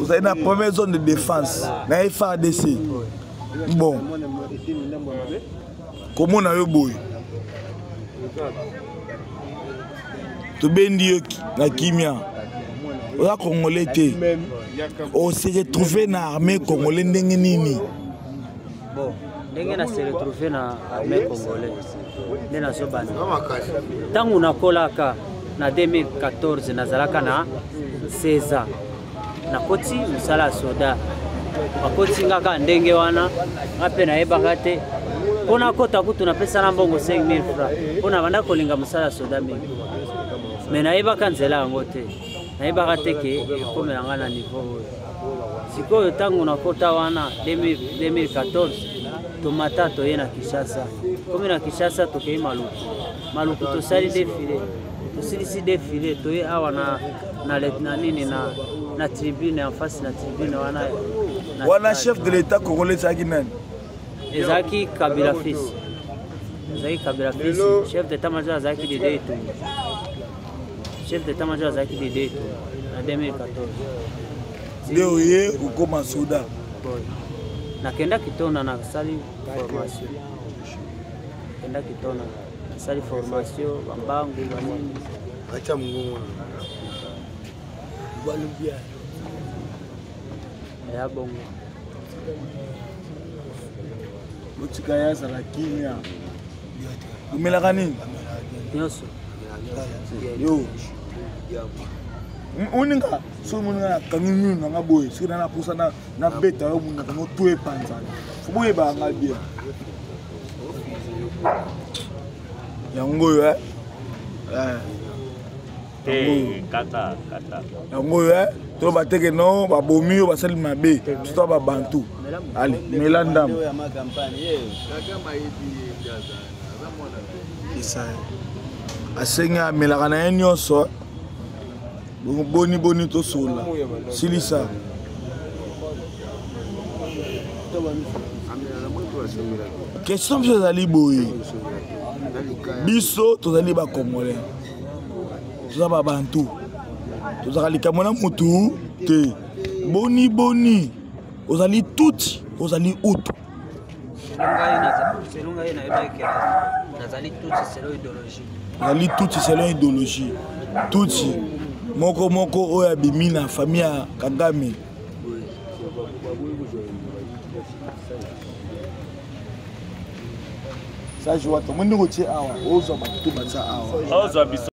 Ozali na première zone de défense na FARDC. Bon, komona yo boye, tobendi yo na kimia, oza congolais te, ose retrouve na armée congolais ndenge nini? Bon, ndenge na se retrouve na armée congolais, nde nazobanda ntango nakolaka na 2014, nazalaka na 16 ans, nakoti mosala ya soda. Bakoti nga kaka ndenge wana, nga mpe nayebaka te mpo nakota. Kutu napesana mbongo 5000 francs mpo na banda kolinga mosala ya soda mingi, me nayebaka nzela yango te, nayebaka te ke ekomela nga na niveau oyo sikoyo. Ntango nakota wana 2014, tomata, toye na Kinshasa. Komi na Kinshasa, tokei Maluku. Maluku tosali défilé, tosilisi défilé, toye awa na nini, na tribune, en face na tribune wana. Wana chef de l'État congolais ezalaki nani? Ezalaki Kabila fils, ezalaki Kabila fils. Chef d'état major azalaki Dede Etumba. Chef d'état major azalaki Dede Etumba na 2014. Nde oye okoma soda? Nakendaki tona, nasali formation, nakendaki tona, nasali formation, bambangu, banini. Acha mongongo. Eya bongo. Botika ye azala kimia. Omelaka nini? Nyonso. Yo oninga, soki moninga nakangi minu nanga boye, soki na naposa nabeta yo monoko no to epanzana, fo boyebaka nga bien. Yango oyo yango oyo to bateke no babomi yo, basali mabe, surtout babantu. Ale, mela ndambo. Asengi amelaka na ye nyonso. Boni boni, tosola, silisa. Question biso ezali boye: biso tozali bacongolais, toza babantu, tozalaka likambo na motu te. Boni boni ozali tutsi, ozali hutu? Selon ngai, nayebaki nazali tutsi selon idéologie. Nazali tutsi selon idéologie. Tutsi moko moko oyo abimi na famille ya Kagame. Sage wata, omoni ndenge otie awa, ozwa bato baza awa.